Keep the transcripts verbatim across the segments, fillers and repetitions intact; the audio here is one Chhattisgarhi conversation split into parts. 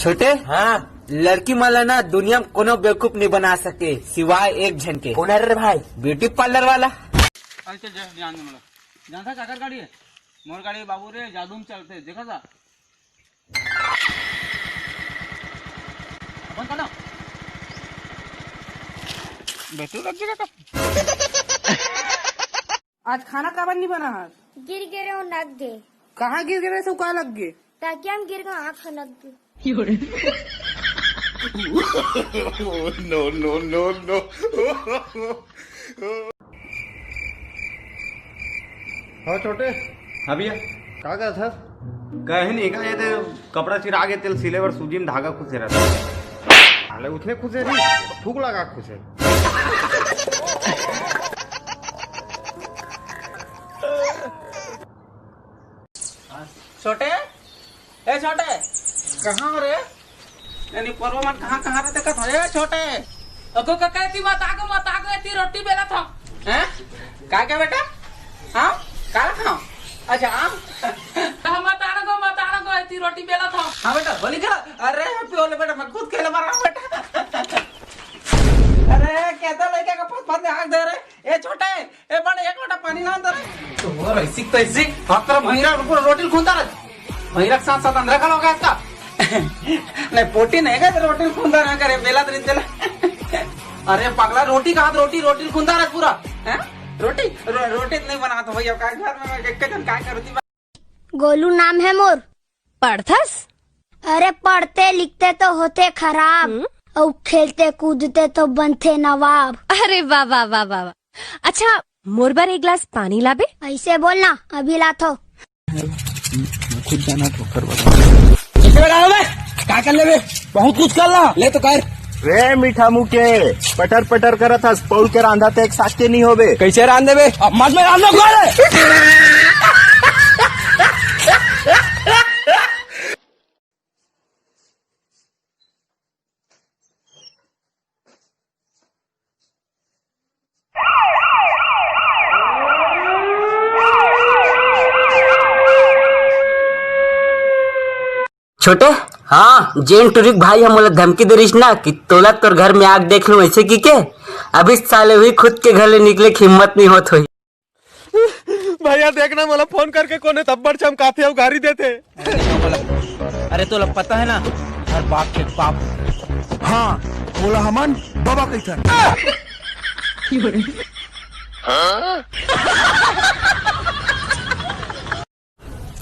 छोटे, हाँ। लड़की मन ला ना दुनिया में कोनो बेवकूफ नहीं बना सके, सिवाय एक झन के। कौन है रे भाई? ब्यूटी पार्लर वाला। अरे चल, जा, जान दे मोला। जानता काकर गाड़ी है? मोर गाड़ी बाबू रे, जादू में चलते, देखा था? बंद कर ना। बैटरी लग जाएगा का? आज खाना काबर नहीं बना है? गिर गिरे हो नग गे। कहाँ गिर गिरे से का लग गे? ताकि हम गिर गए, आँख नग गे। No, no, no, no। हाँ छोटे। हाँ भैया। का कहत हस? कहीं नहीं का, ये तो कपड़ा चिरा के तेल सिले बर सूजी में धागा खुसे रहता है। साले उतने खुसे नहीं, थूक लगा खुसे। छोटे, ए छोटे, कहाँ हो रे? यानी पर्व मन कहाँ कहाँ रहते कत हो रे छोटे? अगो कका, एती मत आगो, मत आगो, एती रोटी बेलत हो। हैं? का के बेटा? हाँ? का खाओ? अच्छा, आम? हाँ, मत आगो, मत आगो, एती रोटी बेलत हो। हाँ बेटा, बोली खा। अरे, प्योले बेटा, मैं खुद खेले मारा बेटा। अरे, कहता लड़का का पत पत आग दे रे। ए छोटे, ए बड़े, एक लोटा पानी ला अंदर। तो वो ऐसी तैसी, हाथ तरफ भैरा रोटी खुंदा रे। भैरा के साथ साथ अंदर खा लोगा इसका। नहीं, पोटी नहीं का, रोटी खुंदा ना करे, बेला तो नहीं चला। अरे पगला, रोटी कहा, रोटी, रोटी खुंदा रे पूरा। हैं? रोटी, रो, रोटी नहीं बना तो भैया, का घर में एक जन का करती। गोलू नाम है मोर। पढ़थस? अरे पढ़ते लिखते तो होते खराब, हम्म। अउ खेलते कूदते तो बनते नवाब। अरे वाह, वाह, वाह, वाह, वाह। अच्छा, मोर बर एक गिलास पानी लाबे? ऐसे बोलना, अभी लाथो। खुद जाना तो कर बता। कैसे लगा बे? का कर लेबे? बहुत कुछ कर ला, ले तो कर। रे मीठा मुँह के, पटर पटर करत हस, पौल के रांधा ते एक साग के नहीं होबे। कैसे रांध देबे? अब मत में रांधो, खा ले। छोटे, हाँ। जेन टुरी के भाई ह मोला धमकी दे रिहिस ना कि तोला तोर घर में आग देख लूं, ऐसे की के अभी साले हुई खुद के घर ले निकले के हिम्मत नहीं होत होही। भैया देखना, मोला फोन करके कोने तब्बड़ चमकाथे अउ गारी देथे। अरे तोला पता है ना, हर बाप के बाप। हाँ, बोला हमन बाबा कैसन।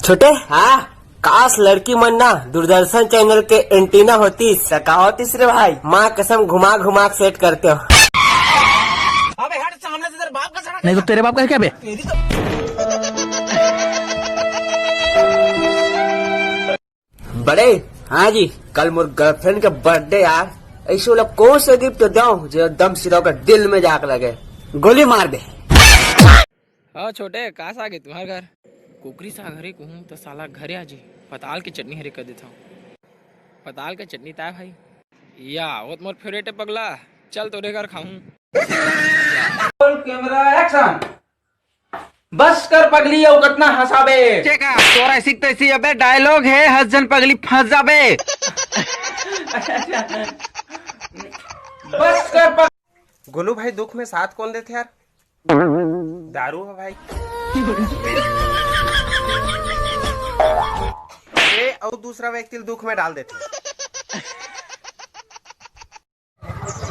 छोटे, हाँ। काश लड़की मन ना दूरदर्शन चैनल के एंटीना होतीस, त का होतीस रे भाई? माँ कसम, घुमा घुमा के सेट करते हो। अबे हट सामने से, तेरे बाप का सड़ा। नहीं तो तेरे बाप का क्या बे? तेरी तो। बड़े, हाँ जी, कल मोर गर्लफ्रेंड के बर्थडे यार, ऐसे वाला कौन सा गिफ्ट दो जो एकदम सीधा ओकर दिल में जाके लगे, गोली मार दे। हाँ छोटे, का साग है तुम्हार घर? कुकरी साग हरे कहूँ त साला घरे आ जी। पताल के चटनी हरे कर देथव। पताल के चटनी ताय भाई। या, वो तो मोर फेवरेट है पगला। चल तोरे घर खाऊं। Roll camera action. बस कर पगली, अउ कतना हंसाबे। चेका, तोरा ऐसी तैसी अबे डायलॉग है, हंस जन पगली फंस जाबे। बस कर पग- गोलू भाई, दुख में साथ कौन देथे यार? दारू है भाई। ये और दूसरा व्यक्ति दुख में डाल देथे।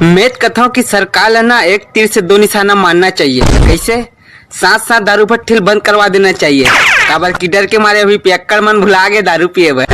मैं त कथौं कि सरकार ल ना एक तीर से दो निशाना मारना चाहिए। कैसे? साथ साथ दारू भट्ठी ल बंद करवा देना चाहिए। काबर कि डर के मारे अभी पियक्कड़ मन भुला गे दारू पिए बर।